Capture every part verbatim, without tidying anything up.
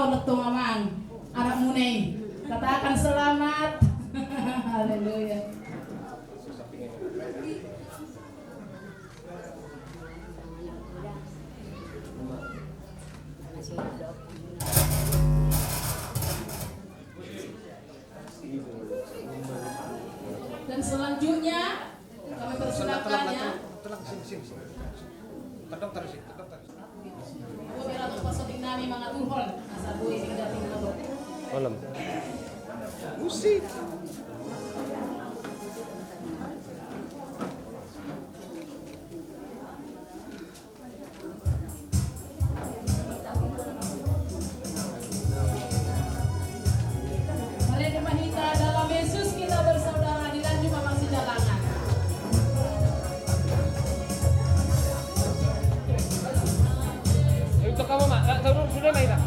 Tong amang, anakmuna i. Katakan selamat. Haleluya. Dan selanjutnya kami persilakan ya. Tenang, tenang, sini, sini, sini. Terdaftar di sini, terdaftar di sini. Dua belas personil nami mangatur hol, asa boi sing dapin hol. Malam. Musik. Mari kita dalam Yesus kita bersaudara, dilanjut sama si jalangan. Untuk kamu, Mak. Sudah, Mak, Ida.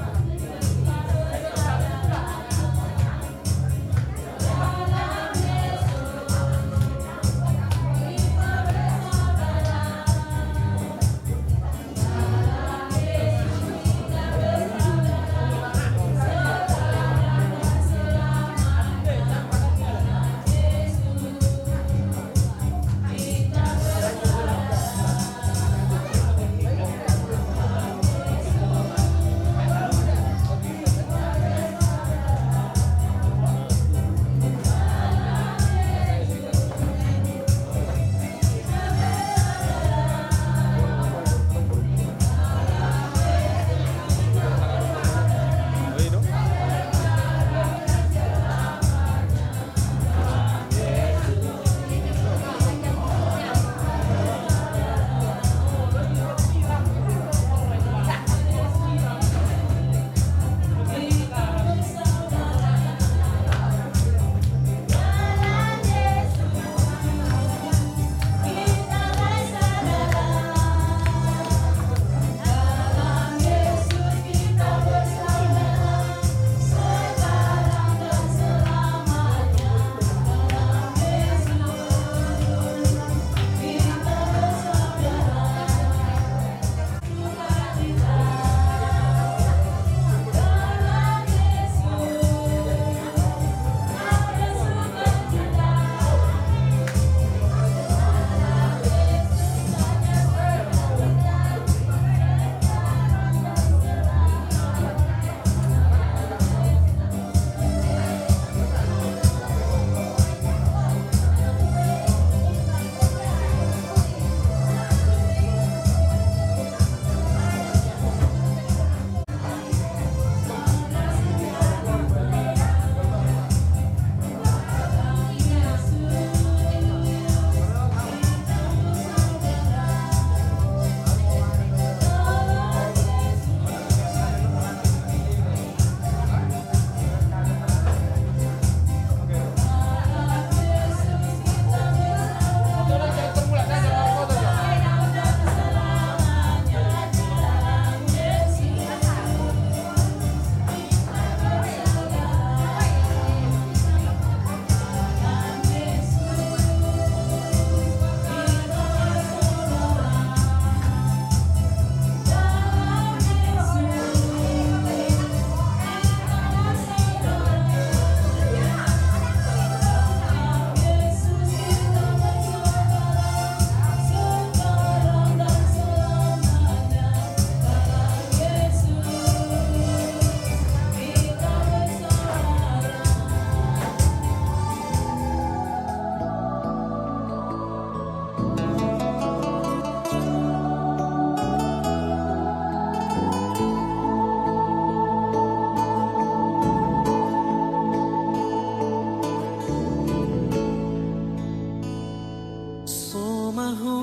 Somaho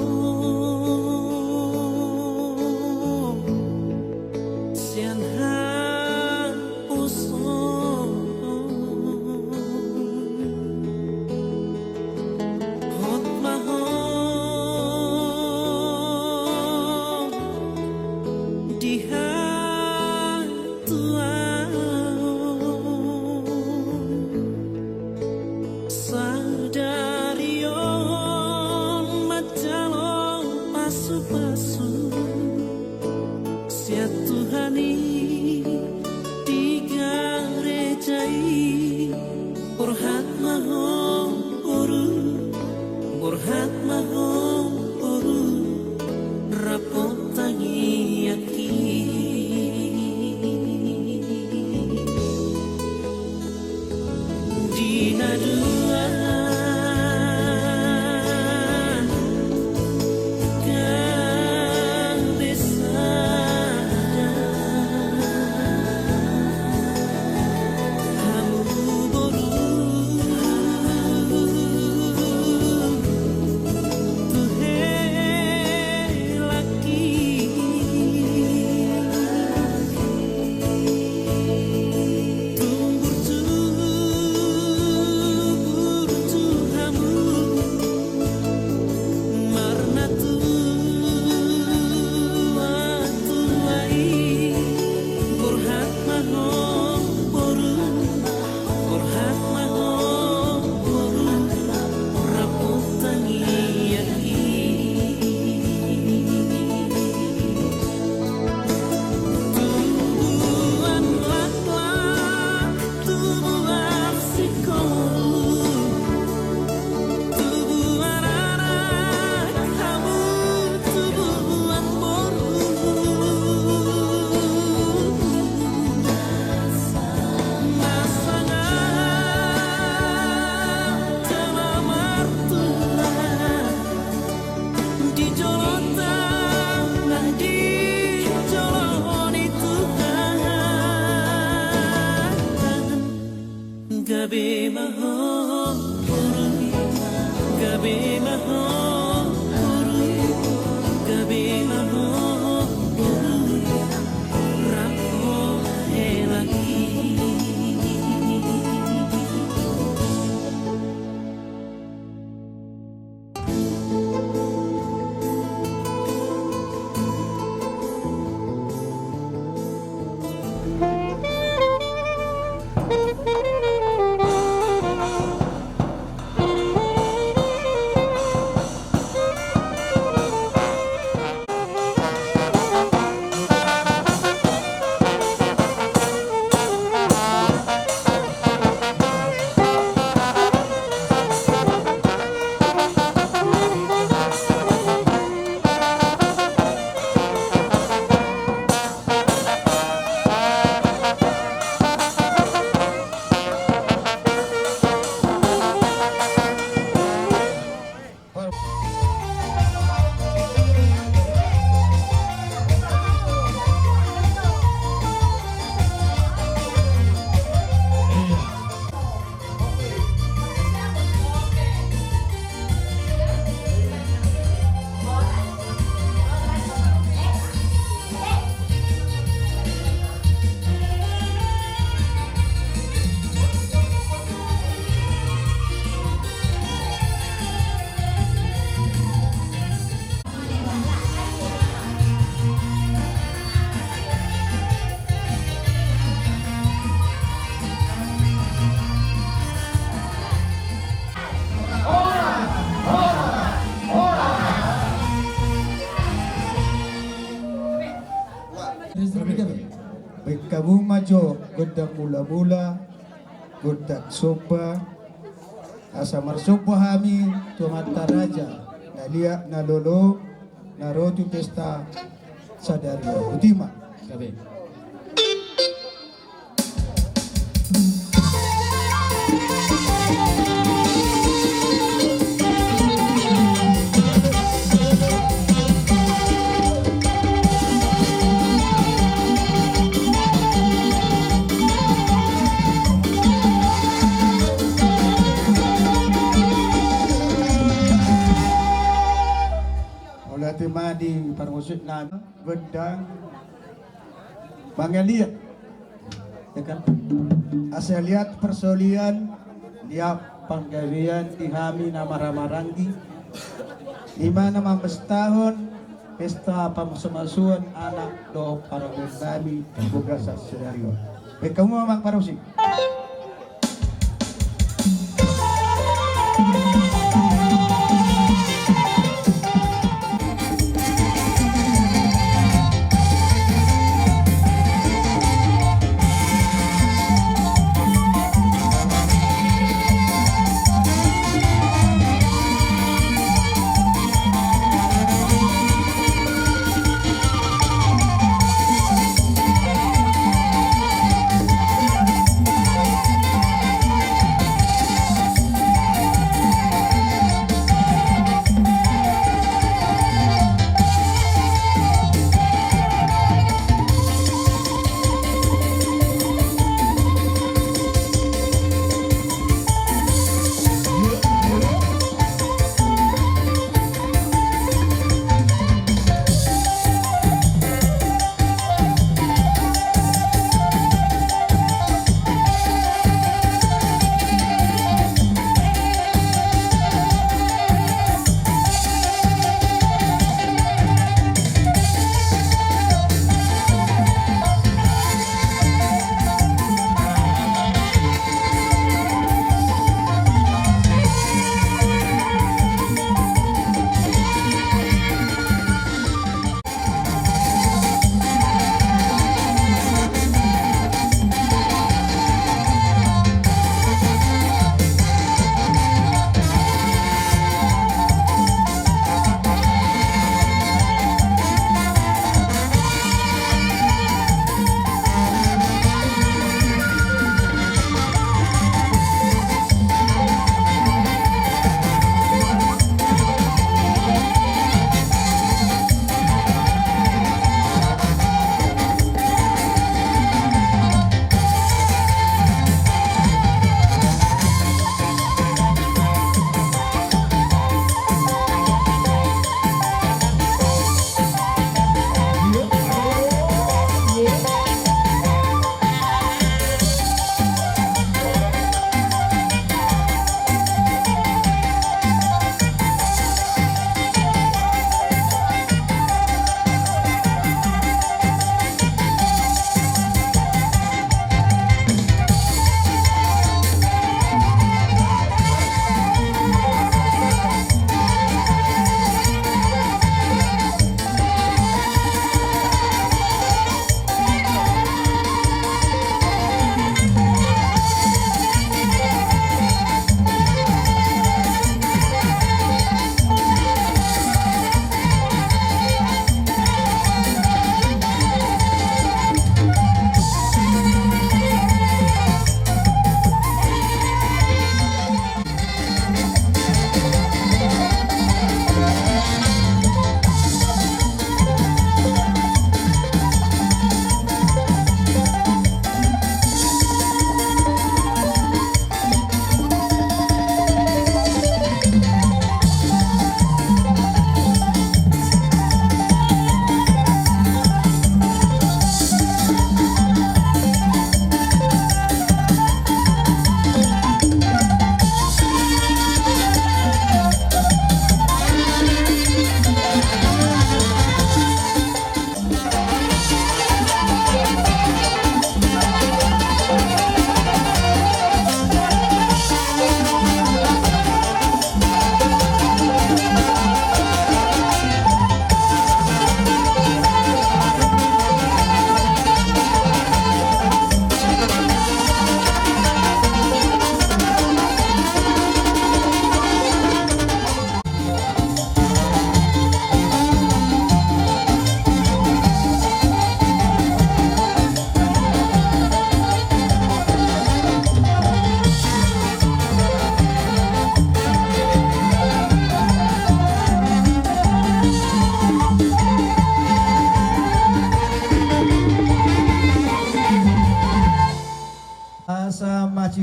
sian haposoon. Hot ma ho di hatuaon. Sadari on manjalo pasupasu sian Tuhan i. Bahen hamu ma jo gondang mula-mula, gondang somba, asa marsomba hami tu Amanta Raja na liat na lolo na ro tu pesta sadari on. Botima. Gabe. Mauliate ma di parmusik nami, gondang mangaliat. Ya kan? Asa liat parsaulian, liat panggabean di hami na marhahamaranggi. Ima na mamestahon pesta pamasumasuon anak dohot parabot nami di bagasan sadari on. Bahen hamu ma amang parmusik.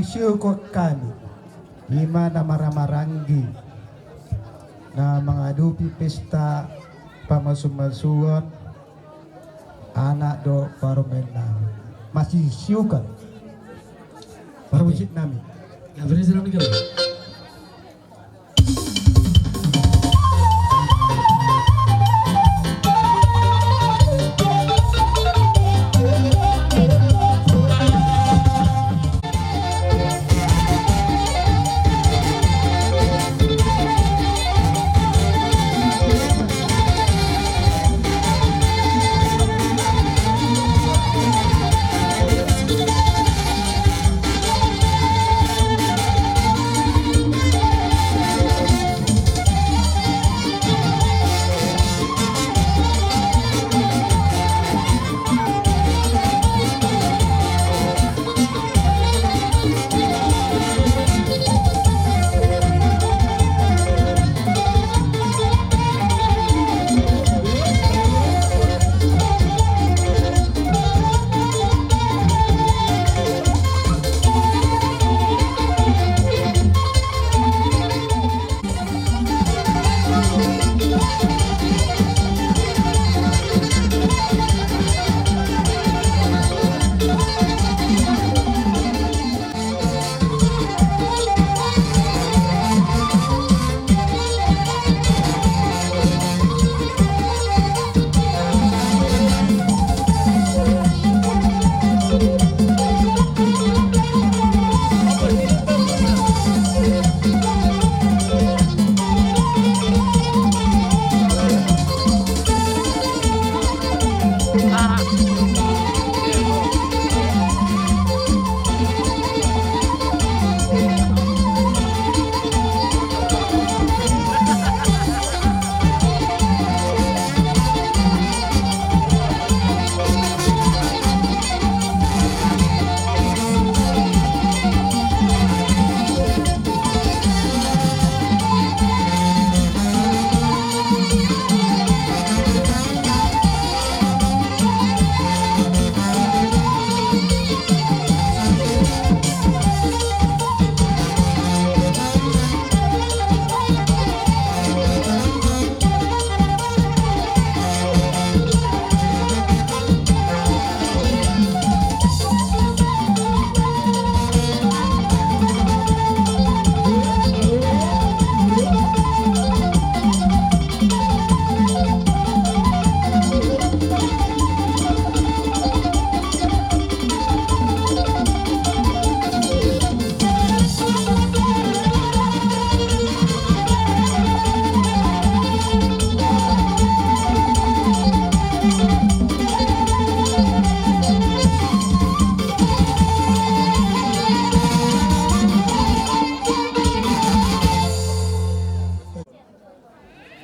Siukon hami, ima na marhahamaranggi, na mangadopi pesta pamasumasuon anak dohot parumaen nami. Masisiukon parmusik nami.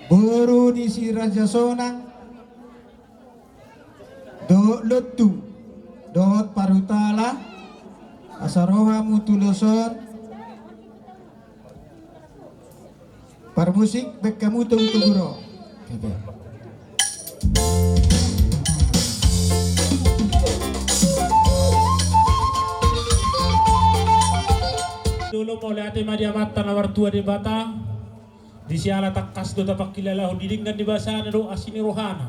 Boru ni si Raja Sonang dohot Lontung dohot Parhutala, asa ro hamu tu los on. Parmusik, baen hamu tong tu guru. Dolo mauliate ma di Amanta na martua Debata. Di siala tangkas do tapangkilalahon di denggan ni basana dohot asi ni rohana.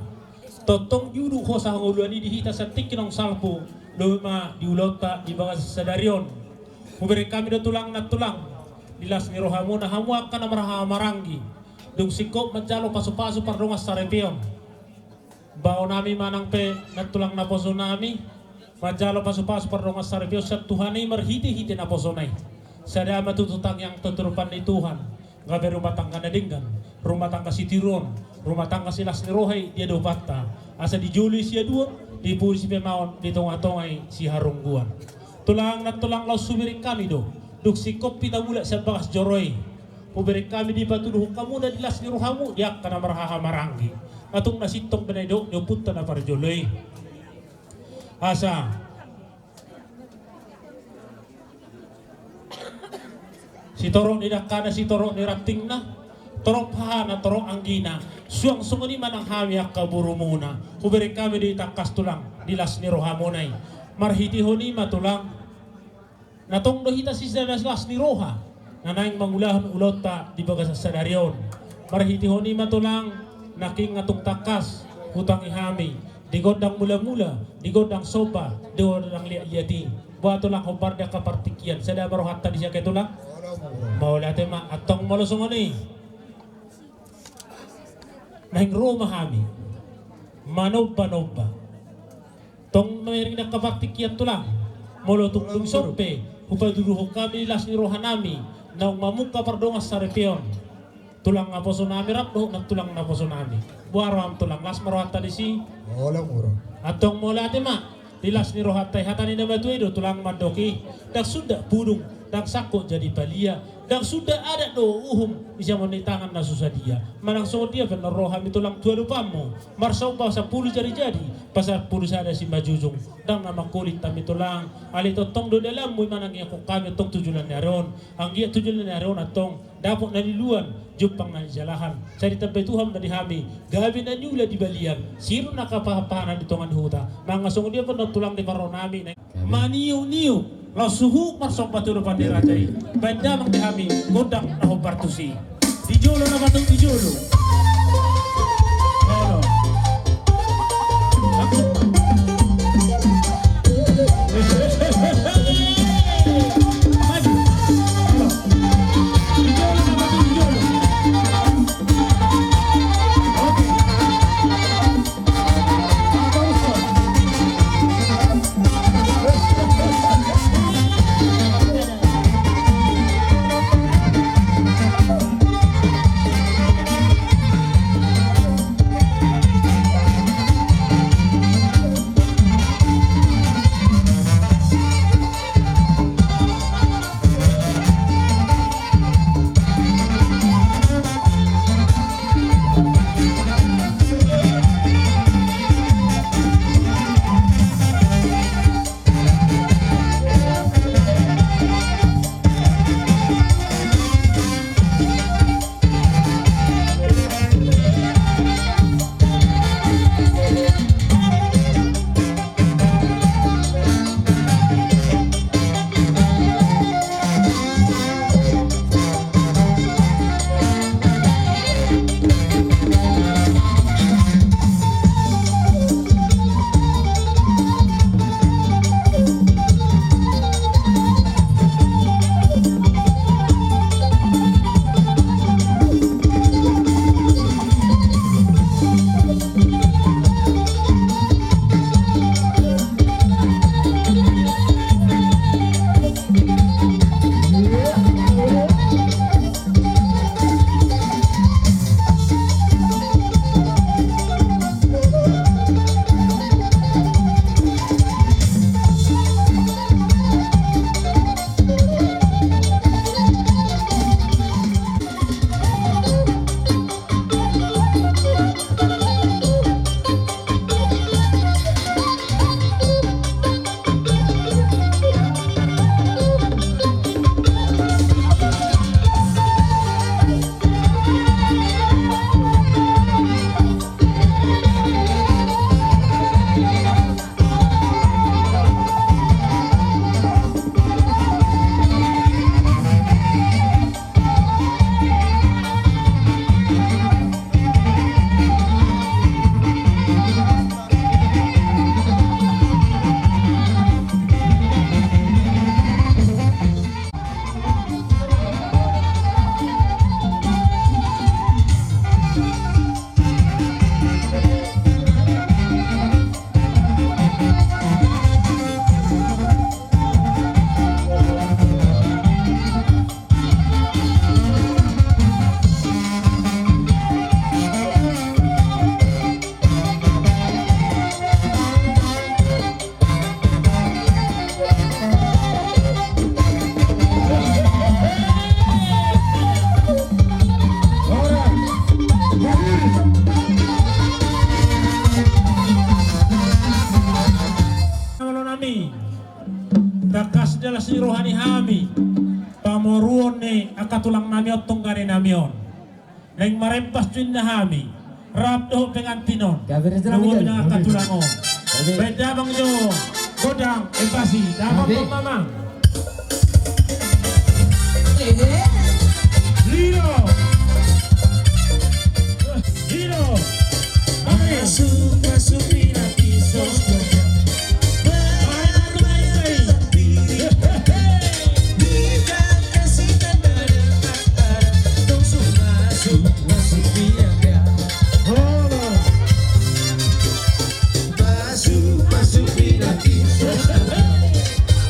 Tongtong diudut hosa hangoluan i di hita sian tingki naung salpu, lobi ma di ulaonta di bagasan sadari on. Hubereng hami do tulang nantulang, di las ni rohamuna hamu angka na marhahamaranggi, dung singkop manjalo pasupasu pardongan saripeon. Baonami manang pe nantulang naposonami manjalo pasupasu pardongan saripeon sian Tuhan i marhitehite naposona i. Sada ma tutu tangiang tu adopan ni Tuhan, gabe rumah tangga na denggan, rumah tangga sitiruon, rumah tangga silas ni roha i di adopanta, asa dijolo i siaduon, dipudi sipaimaon, di tongatonga i siharungguan. Tulang nantulang, laos hubereng hami do, dung singkop hita mulak sian bagas joro i. Hubereng hami dipatuduhon hamuna di las ni rohamu di angka na marhahamaranggi, na tung na sintong be na nidok ni ompunta na parjolo i. Asa sitorop ni dangkana, sitorop ni rantingna, torop hahana, torop anggina, suang songon i ma nang hami angka borumuna. Hubereng hami do i tangkas tulang di las ni rohamuna i. Marhitehon i ma tulang. Na tong do hita sisada las ni roha na naeng mangulahon ulaonta di bagasan sadari on. Marhitehon i ma tulang, nangkin nga tung tangkas hutangi hami di gondang mulamula, di gondang somba, di gondang liatliat i. Boha tulang, hombar di angka partingkian, sada ma rohanta disi angka i tulang. Mauliate ma. Antong molo songon i, naeng ro ma hami manombanomba. Tong mairing angka partingkian tulang, molo tung dung sompe hupaduruhon hami las ni rohanami naung mamungka pardongan saripeon, tulang naposo nami rap dohot nantulang naposo nami. Boha roham tulang, las ma rohanta disi. Antong mauliate ma. Di las ni rohanta i, hata ni na matua i do tulang mandok i: Ndang sundat pudung, ndang sangkot jadi palia, ndang sundat adat dohot uhum, di siamun ni tangan na so sadia. Manang songon dia pe annon ro hami tulang tu adopanmu, marsomba sampulu jarijari, pasampulu sada simanjujung, ndang na mangkulit hami tulang. Alai tongtong do dalanmu i manang iangkon hami antong tu joloan ni ari on. Anggiat tu joloan ni ari on antong dapot na niluluan, jumpang na nijalahan, sai ditambai Tuhan ma di hami gabe na niula di balian, sirun angka pahanpahanan di tonga ni huta. Nang songon dia pe annon tulang di parro nami na maniukniuk laos suhut marsomba tu adopan ni raja i. Baen damang di hami gondang na hombar tusi. Di jolo na patuk di jolo. Olo. Tangkas do las ni roha ni hami pamoruon ni angka tulang nami on, tongga ni nami on. Naeng marempas tu inna hami rap dohot pengantin on. Gabe rejo nami, gabe. Angka tulang on. Gabe. Baen damang jo gondang, empasi. Damang, gabe. Damang, mamang. Lino. Lino. Masuk, masuk, pinang, pinang. Bayar, bayar, pinang. Di kasih tanda dekat ada. Langsung masuk, masuk, pinang, pinang. Masuk, masuk, pinang, pinang.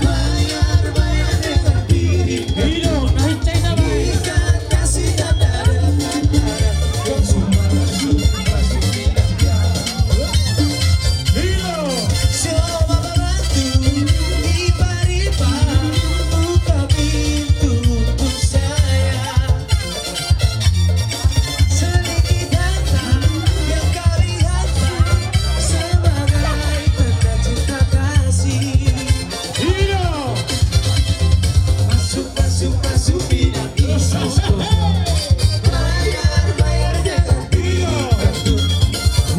Bayar, bayar dengan diri. Ido, naik China, Bang. Ikan kasih tanda. Langsung masuk, masuk, pinang, pinang. Ido. Coba bantu, ibar-ibar, buka pintu untuk saya. Sedikit harta yang kau lihat sebagai tanda cinta kasih. Iya. Masuk, masuk, masuk, pinang, pinang. Bayar, bayar, jangan pinang.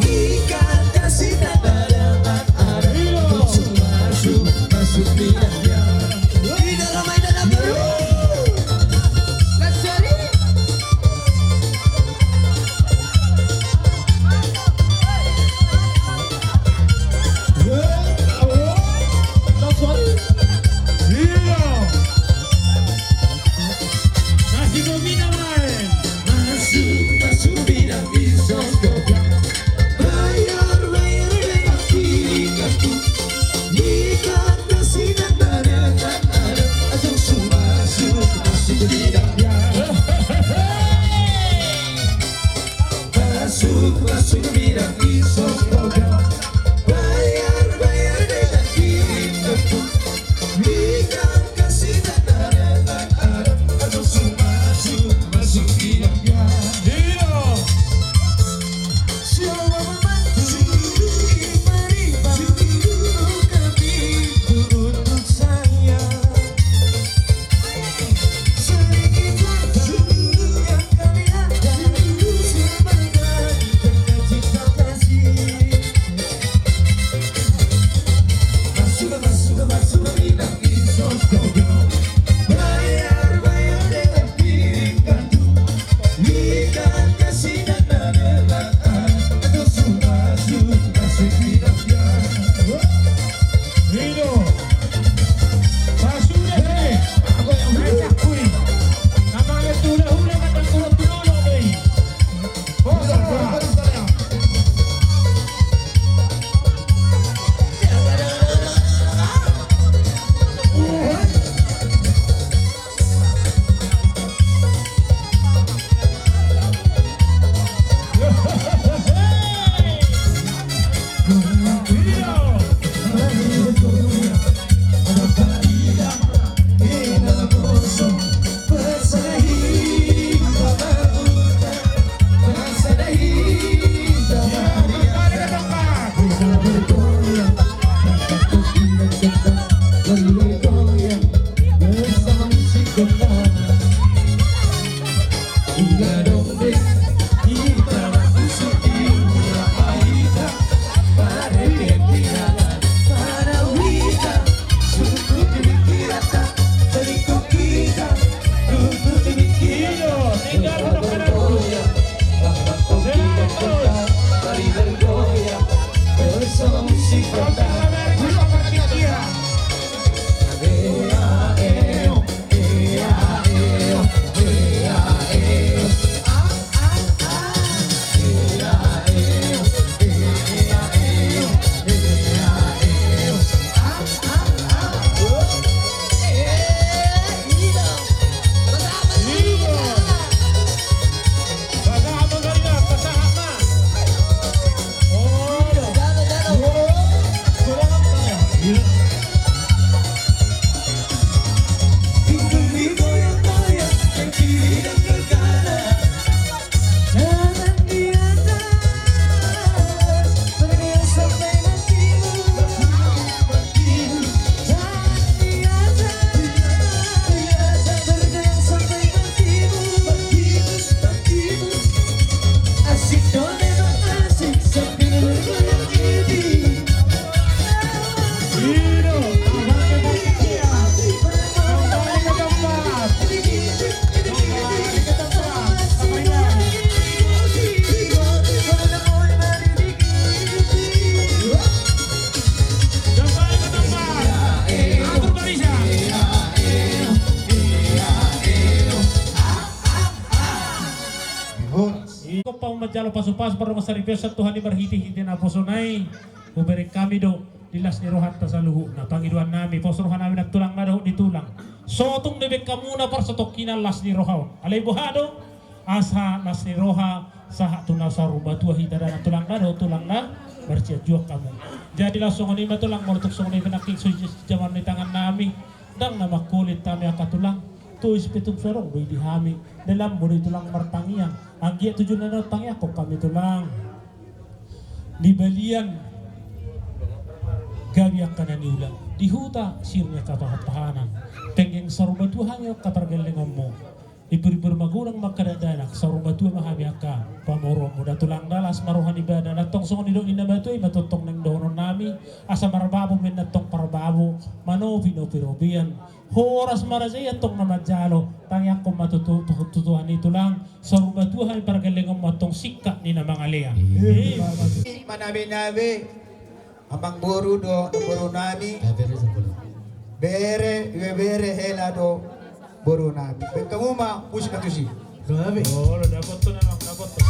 Ikan kasih tanda dekat ada. Masuk, masuk, masuk, pinang, pinang. Di dalam, di dalam, di dalam. Di hombar manjalo pasupasu pardongansaripeon sian Tuhan i marhitehite naposona i, hubereng hami do di las ni rohanta saluhutna. Pangidoannami, pos rohanami nantulang na dohot di tulang. So tung dibaen hamuna parsatongkinan las ni roha on. Alai boha do? Asa las ni roha sahat tu na saur matua hita da nantulang na dohot tulang na marsianjuang hamu. Jadi laos songon i ma tulang, molo tung songon i pe nangkin so jaman ni tangannami. Ndang na mangkulit hami angka tulang. Tois pe tung so adong do i di hami. Dalan molo i tulang martangiang. Anggiat tujuanna na tangiangkon hami tulang. Di balian gabe angka na niula, di huta sirna angka pahanpahanan. Penggeng saur matua hami angka pargellengonmu. Ipurimbur magodang ma angka dakdanak, saur matua ma hami angka pamoruonmu da tulang da. Las ma roha ni ibana, antong songon nidok ni na matua i ma tongtong naeng dohononnami. Asa marbabo ma antong parbabo, manopi-nopi robean. Horas ma raja i antong na manjalo, tangiangkon ma tu, tu, tu, tu Tuhan i tulang, saur matua hami pargellengonmu antong singkat ni na mangalean. Iya. Iya. Manabe-nabe, amangboru do, namborunami. Bere, bere, bere, hela do, borunami. Baen hamu ma, musik na tusi. Gabe. Olo, dapot tu, dapot tu.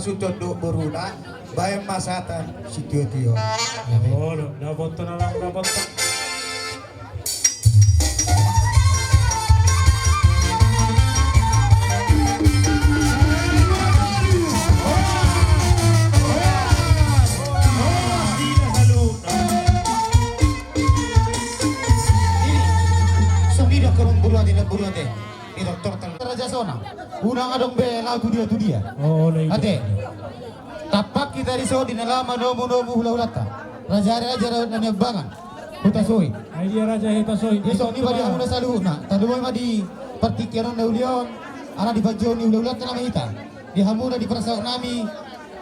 Tondok boruna, baen ma satan sitio-tio. Olo, dapotan alam, dapotan. Songon i do, Amang Boru, ate, Amang Boru, ate. Di dokter, raja sonang. Unang adong be laho tu dia tu dia. Oh, lain. Ate. Tampak hita dison di na laho manomu-nomu hula-hulanta. Raja ari, raja ari na niambangan. Hutasoit. Ai dia raja Hutasoit. Ia songon i ma di hamuna saluhutna. Tarlumobi ma di partingkian on na uli on. Ala dipanjouhon ni hula-hulanta nama hita. Di hamuna di parsaoran nami.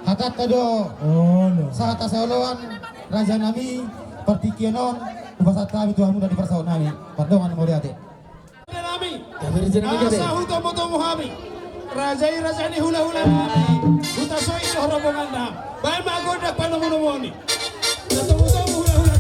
Hatanta do. Oh, no. Sahat hata saoloan raja nami. Partingkian on. Hupasahat hami tu hamuna di parsaoran nami. Pardongan mauliate. Nami. Asa hutomu-tomu hami. Raja i raja ni hula-hula nami. Hutasoit do rombonganna. Baen ma gondang panomu-nomuon i. Asa hutomu hula-hula.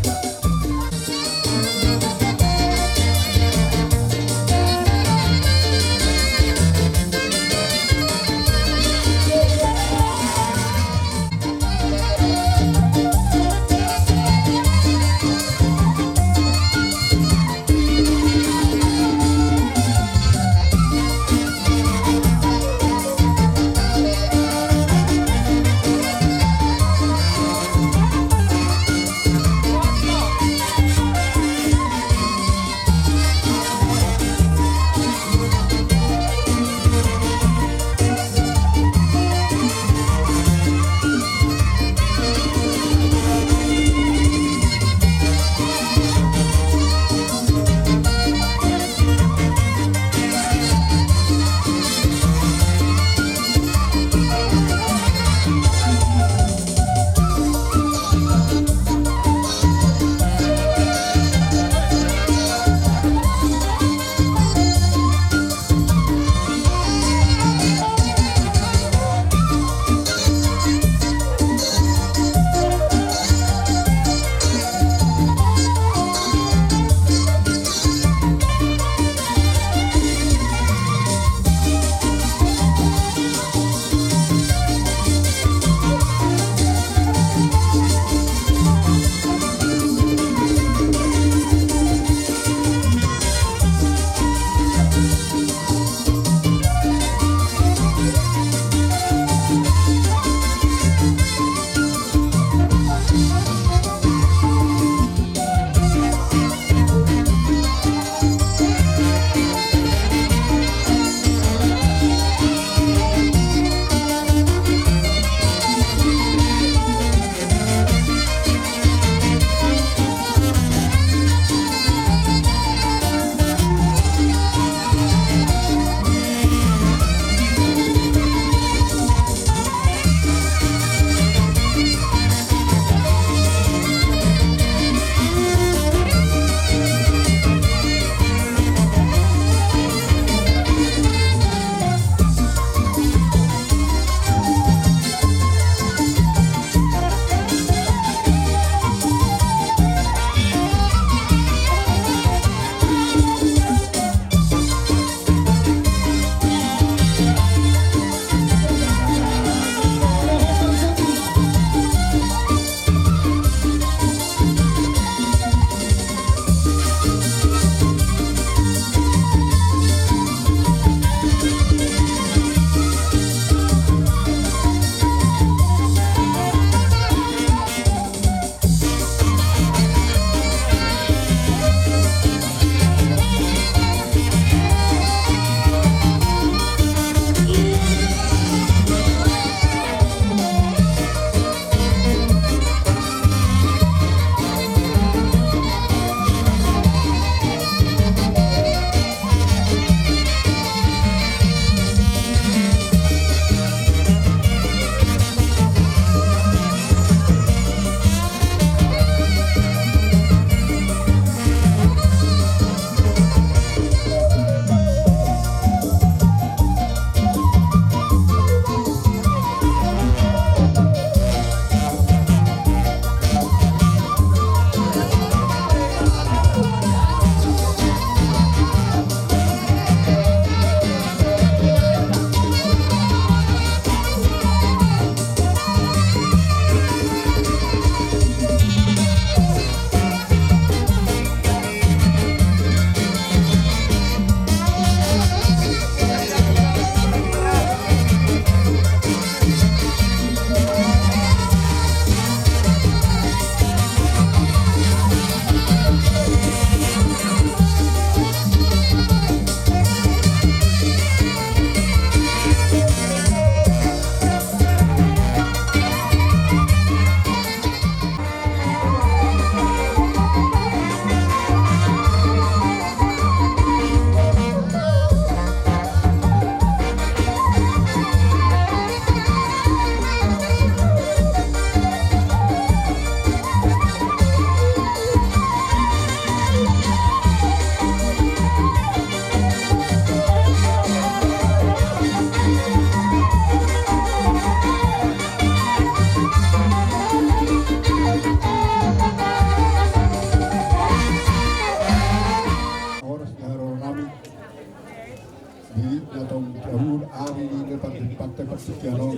Sian on,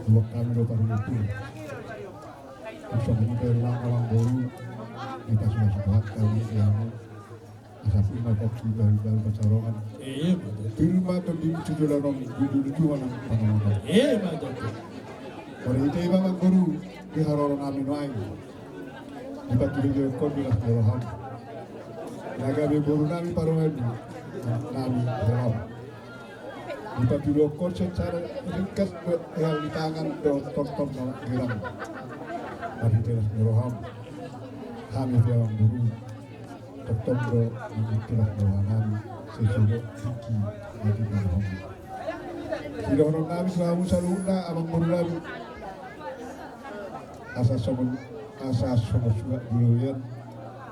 buat hami do parhundul. Songon i pe, Amangboru, dipasupasu Tuhan hami di hamu. Asa pir ma pongki, bahulbahul pansalongan. Ima tutu. Pir ma tondimu tu joloan on, di ujung-ujung nang pangomoan. Ima tutu. Marhite i ma, Amangboru, di haroro nami nuaeng, dipatuduhon di las ni roham. Na gabe boru nami parumaen nami, Hera. Dipatuduhon secara ringkas, hehal ni tangan dohot tongtong na girang. Marhite las ni roham, hami pe, Amangboru, tongtong do mangihut las ni roha nami sesuai tingki na di roham. Sidohonon nami tu hamu saluhutna, Amangboru nami. Asa songon, asa songon surat di loloan,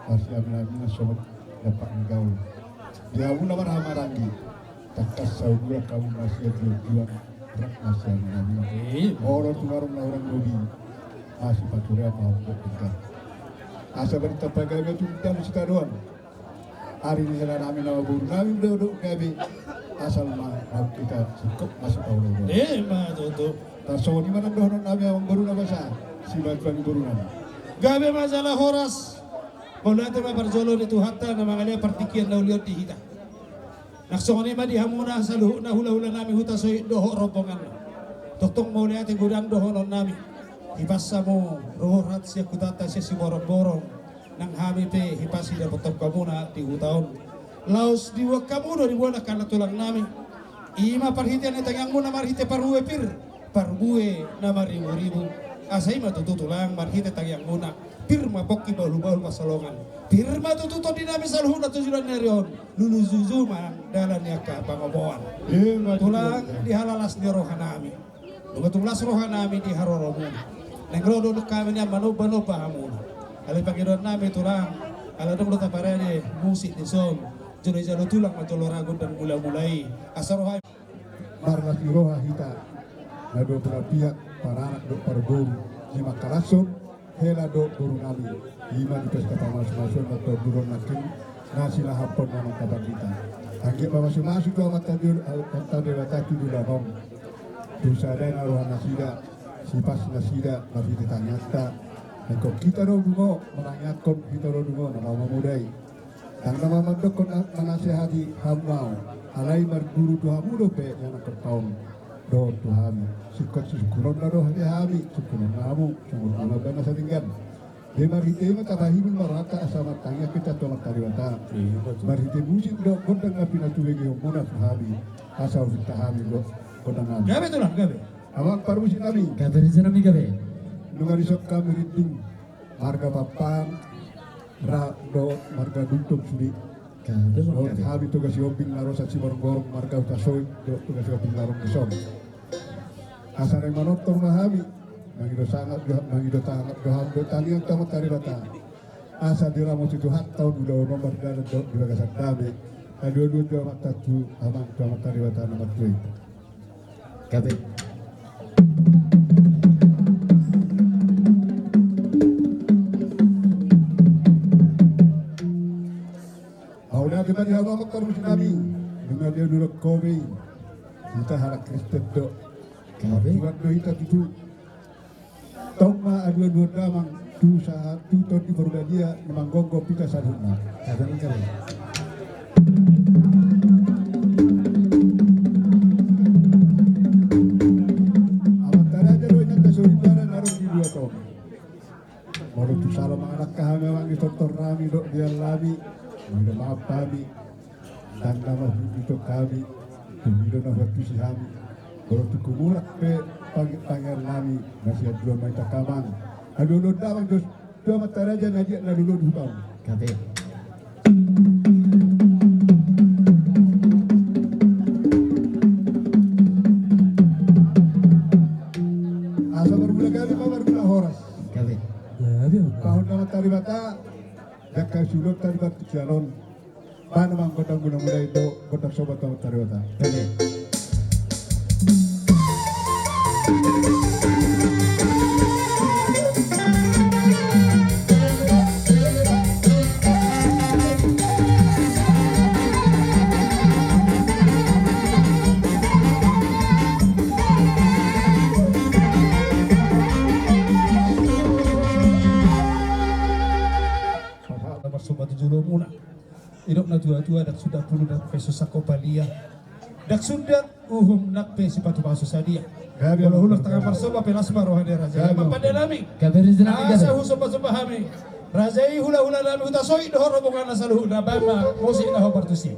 marsiamin-aminan songon dampak ni gaol. Di hamu na marhahamaranggi, tangkas saumur hamu masian juang-juang, rap masiamin-aminan. Ima. Olo tu marung na hurang lobi, masipaturean ma hamu dohot denggan. Asa barita pagabe tu hita dohot sitadoan. Ari ni hela nami nama boru nami do, do gabe, asal ma hita singkop masipaolo-oloan. Ima tutu. Tarsongon i ma nang dohonon nami, Amangboru na basa, simanjujung boru nami. Gabe ma jala horas. Mauliate ma parjolo di Tuhanta na mangalehon partingkian na uli on di hita. Nang songon i ma di hamuna saluhutna hulahula nami Hutasoit dohot rombonganna. Tongtong mauliate godang dohonon nami. Hipas hamu rohat sian hutanta sian Siborongborong. Nang hami pe hipas didapothon hamuna di huta on. Laos diboan hamu do diboan angka tulang nami. Ima parhitean ni tangiangmuna marhite parbue pir, parbue na mariburibu. Asa ima tutu, Tulang, marhite tangiangmuna, pir ma pongki, bahulbahul pansalongan. Pir ma tutu tondi nami saluhutna tu joloan ni ari on. Lulus juju ma dalan ni angka pangomoan. Ima tutu, Tulang, di halalas ni roha nami. Nunga tung las roha nami di haroromuna. Naeng ro do hami nian manombanomba hamuna. Alai pangidoan nami, Tulang, ala adong do taparade musik dison, jolo ijalo tulang ma jolo ra gondang mulamula i. Asa roha i. Marlas ni roha hita na dua belah pihak, paranak dohot parboru, di mangkalashon hela dohot boru nami, ima di pesta pamasumasuon na tondurhon nangkin na silahaphon na mangkapan hita. Anggiat mamasumasu do Amanta Debata tu joloan on. Tu sada na roha nasida, sipas nasida, marhite tangiangta. Ingkon hita do dungo manangiangkon, hita do dungo na laho mamodai. Ndang na mandokkon manasehati hamu au, alai marguru tu hamu dope ianakhonta on dohot tu hami. Singkop sisungkunonna do hami, sungkunonna hamu, songon i ma baen nasa denggan. Jadi marhite i ma tapahibul ma rohanta asa martangiang hita tu Amanta Debata. Marhite musik dohot gondang na pinatubegeonmuna tu hami, asa hupinta hami do gondang nami. Gabe, Tulang, gabe. Amang parmusik nami. Gabe, raja nami, gabe. Nunga dison hami rinding marga Pakpahan, ra dohot marga Gultom sude. Gabe, Tulang, gabe. Hami Toga Sihombing na ro sian Siborongborong, marga Hutasoit dohot Toga Sihombing na ro dison. Asa naeng manortor ma hami, mangido sangap do, mangido sangap do hami dohot tangiang tu Amanta Debata. Asa diramoti Tuhanta on ulaon on mardalan dohot di bagasan dame. Alualuhon do amanta tu amang, tu Amanta Debata na martua i. Gabe. Mauliate ma di hamu amang parmusik nami. Nunga dialualuhon ho be i. Hita halak Kristen do. Gabe. Tuhan do hita tutu. Tong ma alualuhon damang tu sahat tu Tondi Porbadia na manggomgom hita saluhutna. Gabe, gabe. Amanta raja do inanta soripada na adong di luat on. Molo tung sala mangalangka hami amang di tortor nami dohot di ari nami, mangido maaf hami. Ndang na marhundul hami, tung i do na huantusi hami. Molo tung humurang pe pangi-, pangidoan nami, na sian Tuhan ma hita amang. Alualuhon damang dos tu Amanta raja na liat na lolo di huta on. Gabe. Asa marmula gabe ma marmula horas. Gabe. Gabe. Pahon Amanta Debata, jangka siulonta di partingkian on. Baen ma gondang mulamula i dohot gondang somba tu Amanta Debata. Gabe. Ulumuna. Idok na tua-tua, ndang sundat pulu ndang pe so sangkop palia. Ndang sundat uhum ndang pe sipatu pasu sadia. Gabe. Olo, olo, tangan marsoba pe las ma roha ni raja. Gabe. Amang pande nami. Gabe, raja nami, gabe. Asa husomba-somba hami raja i, hula-hula nami, hutasoit do ho rombonganna saluhutna, baen ma musik na hombar tusi.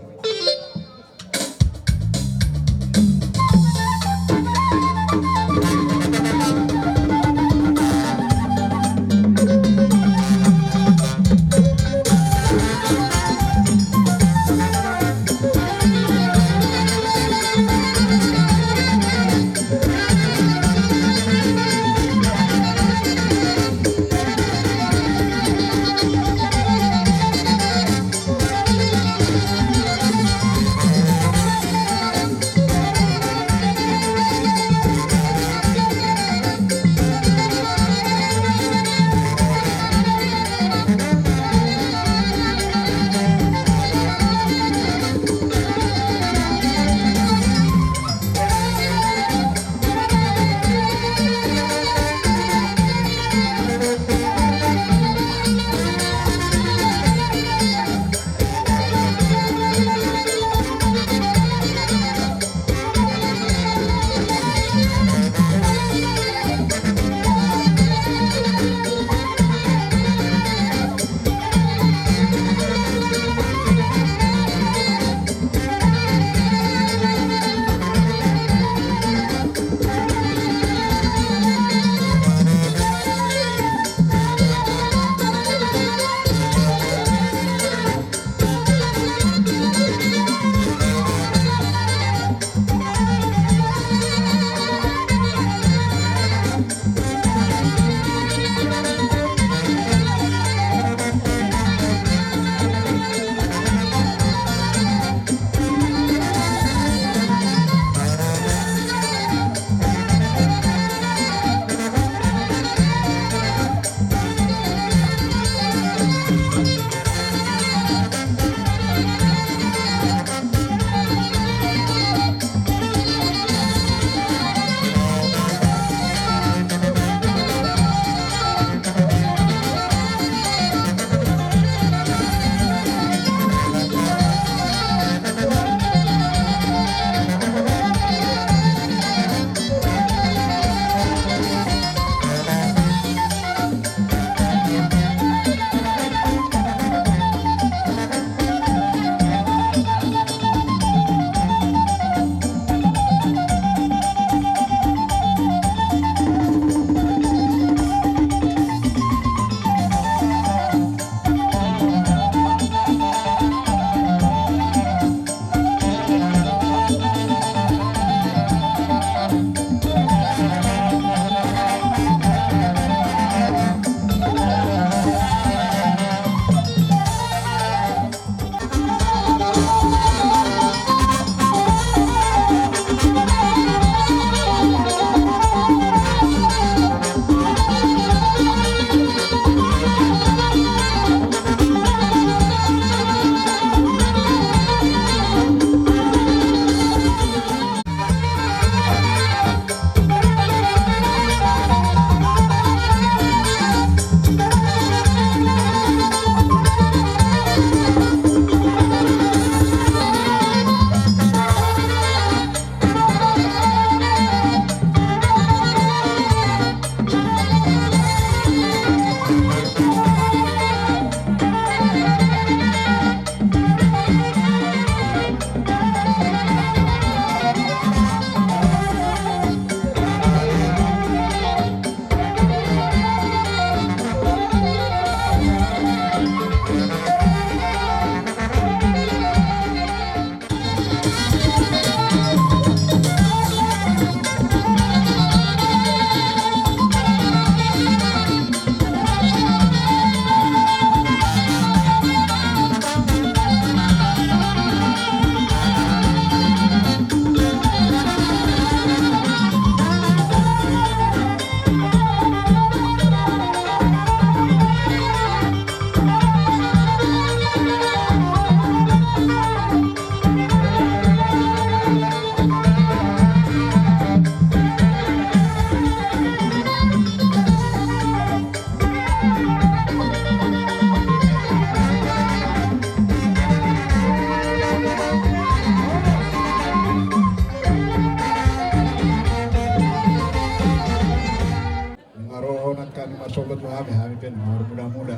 Dohonon nangkin ma sobat tu hami, hami pe na marmula-mula.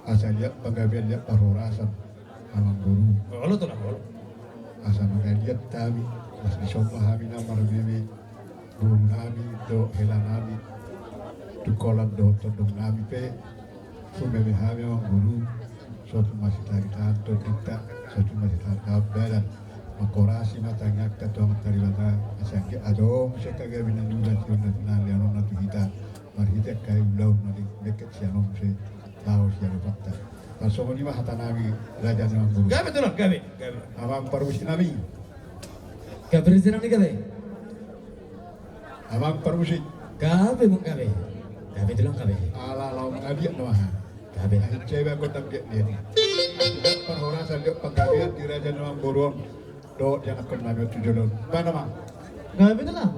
Asa liat panggabean, liat parhorasan, amang boru. Olo, tulang, olo. Asa mangaliat hami, asa disomba hami na marmeme boru nami dohot hela nami, tu holan dohot tondong nami pe. Sumeme hami, amang boru, sotung masitarik tangan tondinta, sotung masitarik tangan badan. Mangkorasi ma tangiangta tu Amanta Debata, asa anggiat adong muse gabe na niula, niula, niula, niula, niula tu hita. Marhite angka ulaon na dengke sian on muse laho sian hita. Tarsongon i ma hata nami, raja ni amang boru. Gabe, tulang, gabe, gabe. Amang parmusik nami. Gabe, raja nami, gabe. Amang parmusik. Gabe, amang, gabe. Gabe, tulang, gabe. Ala laho mangaliat nama. Gabe. Na hinsa iba anggo dang liat-liat i. Parhorasan dohot panggabean di raja ni amang boru on dohot di anakkon nami on tu jolo on. Baen, amang. Gabe, tulang.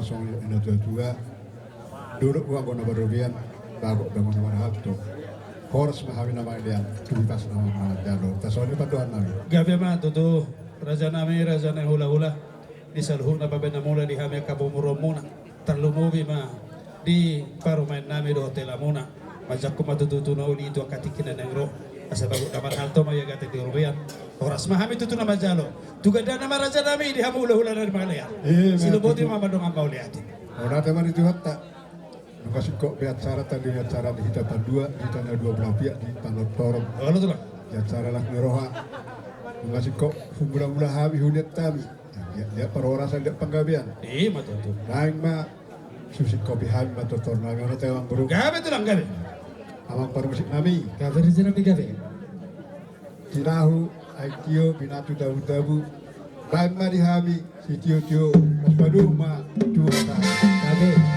Songon i natuatua, dolok uang gona barobian, bagok bagok na marhalto. Horas ma hami na mangalean, tu bibas nama manjalo. Tasoni pandohan nami. Gabe ma tutu, raja nami, raja ni hulahula. Di saluhutna babenamuna, di hami angka pamoruonmuna. Tarlumobi ma di parumaennami dohot helamuna. Manjangkon ma tutu tu na uli tu angka tingki na naeng ro. Asa bagok na marhalto ma ia gate di robean. Horas ma hami tutu na manjalo. Tu gandana ma raja nami, di hamu hulahula na di mangalean. Siloboti ma mandongan mauliate. Mauliate ma di Tuhanta. Nunga singkop be acara tadi, acara di hita pandua, di hita na dua belah pihak di Panortoron. Di acara las ni roha. Nunga singkop humula-mula hami huliat hami. Lihat, lihat parhorasan, lihat panggabean. Ima tutu. Naeng ma susingkopi hami ma tortor nami, ono te amang boru. Gabe tulang, gabe. Amang parmusik nami. Gabe di sini, gabe. Tinahu, aek tio, binatu, tabu-tabu. Baen ma di hami sitio-tio, pas paduhut ma tu hata. Gabe.